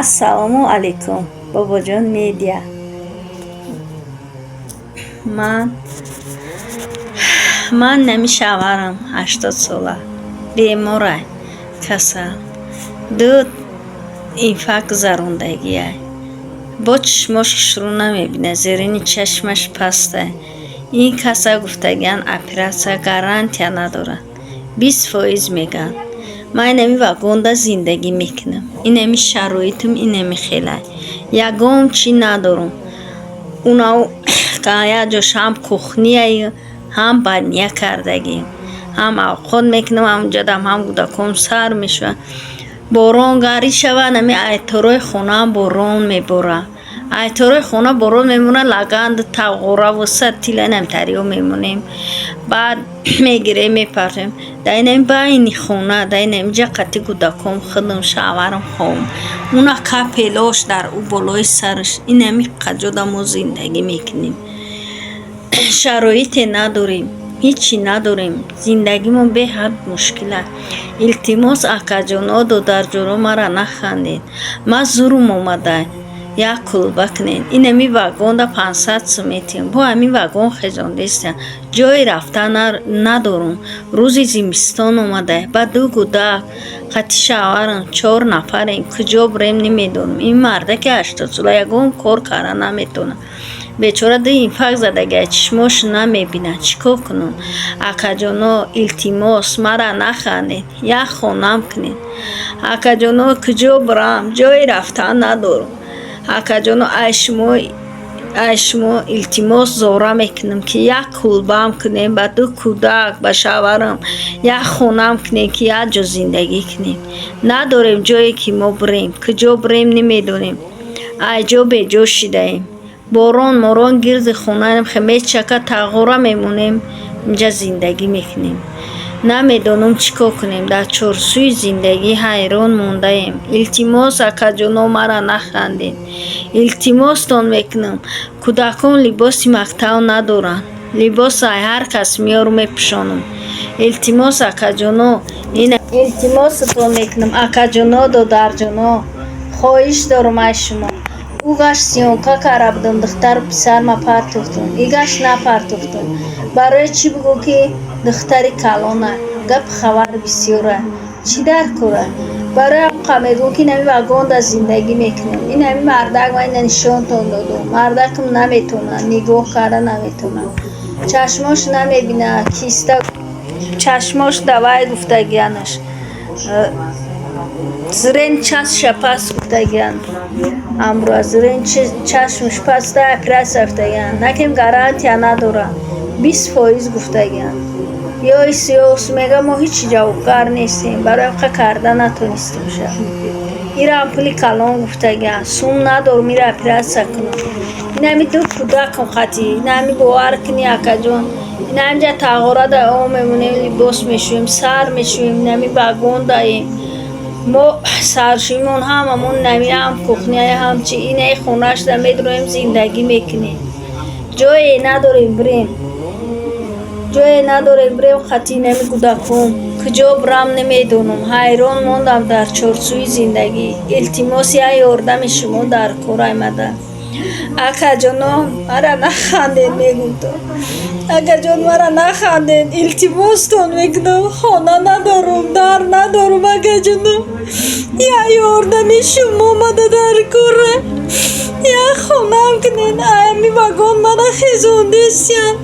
Ассалому алайкум, Бобоҷон Медиа. Ман нами шавҳарам 80-сола, беморай, касал, ду инфаркт гузарондагиай, бо чишмош хушрӯ намебинад, зерини чашмаш пастай. Ин каса гуфтагиан, оператсия гарантия надорад, 20% мегӯянд. Ман инами вагонда зиндагӣ мекунам, инами шароитам инами хелай, ягон чӣ надорам. Унав як ҷош ҳам кухняю, ҳам баня кардагием, ҳам авқот мекунам ҳамунҷадам, ҳам кӯдаком сар мешавад. Борон гарӣ шавад, нами айторои хонаам борон меборад, айторои хона борон мемонад, лаганду тағораву сатила инамтариҳо мемонем, баъд мегирем, мепартоем. Дар инами байни хона, дар инами ҷа қати кӯдаком, худам, шавҳарам хобам, уна капелош дар ӯ болои сараш, инами қаҷода мо зиндагӣ мекунем. Шароите надорем, ҳичи надорем, зиндагимон беҳад мушкил аст. Илтимос, акаҷоно, додарҷоно, мара нахандед, ман зурум омада, як кулба кунед. Инами вагонда 500 сум метиҳам, бо ҳамин вагон хезондестам, ҷойи рафтан надорум. Рӯзи зимистон омада, ба ду кӯдак, қати шавҳарам чор нафарем, куҷо бирем, намедонам. Ин мардаки 80-сола ягон кор карда наметавонад, бечора ду инфаркт задагиай, чишмош намебинад, чӣ кор кунам? Акаҷоно, илтимос, мара нахандед, як хонам кунед. Акаҷоно, куҷо бирам, ҷойи рафтан надорам. Акаҷоно, ай шумо илтимос зора мекунам, ки як кулбаам кунем, ба ду кӯдак, ба шавҳарам як хонам кунем, ки як ҷо зиндагӣ кунем. Надорем ҷое, ки мо бирем, куҷо бирем, намедонем, ай ҷо беҷо шидаем. Борон морон гирди хонаем мечака, тағора мемонем, инҷа зиндагӣ мекунем. Намедонам, чӣ кор кунем, дар чорсӯи зиндагӣ ҳайрон мондаем. Илтимос, акаҷоно, мара нахандед, илтимостон мекунам. Кӯдакон либоси мактаб надоранд, либос ай ҳар кас меёру мепӯшонам. Илтимос, акаҷоно, илтимосатон мекунам, акаҷоно, додарҷоно, хоҳиш дорам аз шумо. Ӯ гашт, съёмка карда будам, духтару писарма партофтам, и гашт напартофтам. Барои чӣ? Бигӯ, ки духтари калона, гапи хабар бисёра, чӣ дар кора? Барои ҳамқа мегӯм, ки инами вагонда зиндагӣ мекунем. Инами мардак ман ина нишонтон додум, мардакам наметавонад, нигоҳ карда наметавонад, чашмош намебинад, киста чашмош давай гуфтагианаш, зрение чашмша паст гуфтагиан, амро зрение чашмаш паста, оператсия гуфтагиан, накем гарантия надорад, 20% гуфтагиан. Ё ис, ё ус мега, мо ҳичи ҷавобгар нестем, барои ҳамқа карда натонистем ша. Ирам пули калон гуфтагиан, сум надорум ира оператсия кунам. Инами ду кӯдакам қатӣ, инами бовар кунӣ, акаҷон, инамҷа тағора дар об мемонем, либос мешӯем, сар мешӯем, инами вагондаем мо, саршӯимон ҳамамон нами, ҳам кухняя, ҳам чи, инаи хонашда медроем, зиндагӣ мекунем. Ҷое надорем бирем, ҷое надорем бирем қати инами кӯдакон, куҷо бирам, намедонам, ҳайрон мондам дар чорсӯи зиндагӣ. Илтимос, як ёрдами шумо дар кор омада. Акаҷоно, мара нахандед, мегӯм, акаҷон, мара нахандед, илтимостон мекунам, хона надорум, дар надорум, акаҷоно, як ёрдами шумо омада дар кора, як хонаам кунед. Ами вагон мара хезондестиян,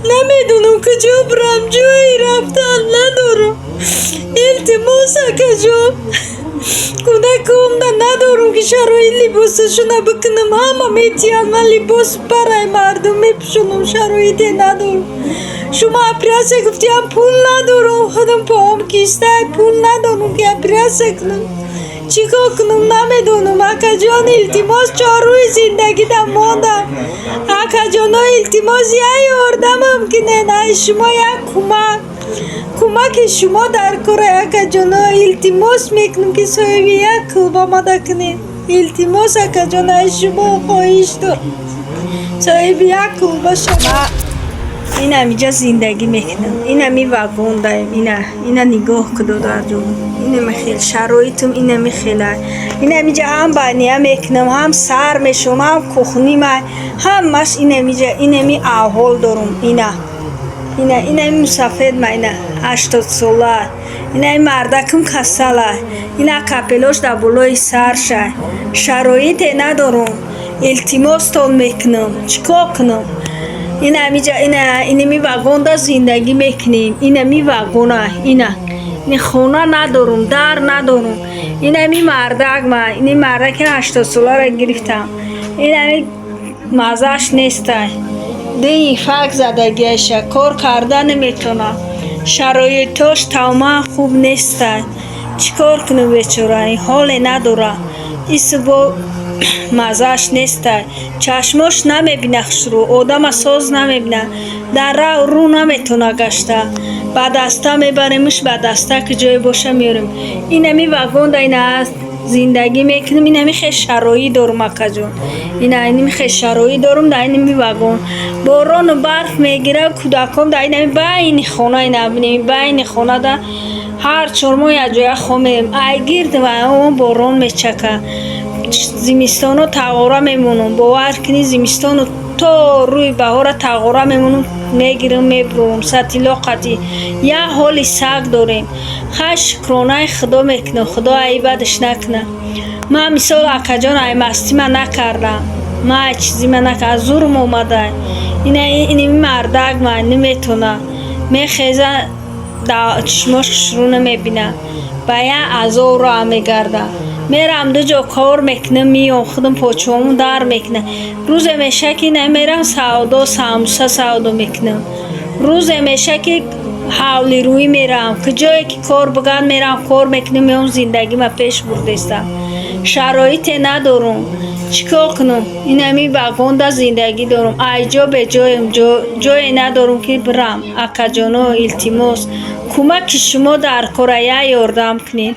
намедонам, куҷо бирам, ҷойи рафтан надорам. Илтимос, акаҷон, кӯдакомда надорум, ки шароит либосашона бикунам, ҳама метиҳанд, ман либос барои мардум мепӯшонам, шароите надорам. Шумо оператсия гуфтиам, пул надорам, худам поам кистай, пул надорам, ки оператсия кунам. Чӣ кор кунам, намедонам, акаҷон, илтимос, чоррӯи зиндагида мондам. Акаҷоно, илтимос, як ёрдамам кунед, ай шумо як кӯмак, кӯмаки шумо дар кора, акаҷоно, илтимос мекунам, ки соҳиби як кулба омада кунед. Илтимос, акаҷон, ай шумо хоҳиш дорам, соҳиби як кулба шавам. Инамиҷа зиндагӣ мекунам. Инами вагон даем. Ина нигоҳ ку, додарҷон. Инами хел шароитам, инами хела. Инамиҷа ҳам баня мекунам, ҳам сар мешавам, ҳам кухнима, ҳамаш инамиҷа, инами аҳвол дорум. Ина. Ина инами мусафед ма, ина 80 сола. Инами мардакам касала. Ина капелош дар болои сарша. Шароите надорум. Илтимостон мекунам. Чӣ кор кунам? Инамиҷа, ина инами вагонда зиндагӣ мекунем. Инами вагона, ина. Ин хона надорум, дар надорум. Инами мардак ма, ини мардаки 80 соларо гирифтам. Инами маззаш нестай. Ду инфаркт задагиаша, кор карда наметавонад. Шароитош тамоман хуб нестай. Чӣ кор кунам, бечора? Ин ҳоле надорад. Исбо маззаш нестай. Чашмош намебина хушрӯ, одама соз намебина. Дар рӯ наметавона гашта. Ба даста мебаремш, ба даста ки ҷое боша меорем. Инами вагонда ина зиндагӣ мекунем. Инами хел шароит дорум, акаҷон. Ина инами хел шароит дорум дар инами вагон. Борону барф мегира, кӯдакон дар инами байни хона, ина бинем, байни хонада ҳар 4 моҳ якҷоя хоб мерем. Ай гирд ва он борон мечака. Зимистоно тағора мемонам. Бовар кунӣ, зимистону то рӯи баҳора тағора мемонам, мегирам, мебурам сатило қатӣ. Як ҳоли саг дорем. Хай, шукронаи Худо мекунам, Худо ай бадаш накунад. Ман мисол, акаҷон, ай мастима накардам. Ман ай чизима накардам, аз зурм омадай. Ина иними мардак ма наметавона. Мехеза, чишмош хушрӯ намебина. Ба як азоб роҳ мегардад. Мерам, ду ҷо кор мекунам, меём, худам почаҳомон дард мекунад. Рӯзе мешавад, ки намерам савдо, самбуса савдо мекунам. Рӯзе мешавад, ки ҳавлирӯӣ меравам. Куҷое ки кор бигӯянд, меравам, кор мекунам, меом, зиндагима пеш бурдестам. Шароите надорум. Чӣ кор кунам? Инами вагонда зиндагӣ дорум. Ай ҷо беҷоем, ҷое надорум, ки бирам. Акаҷоно, илтимос, кӯмаки шумо дар кора, як ёрдам кунед.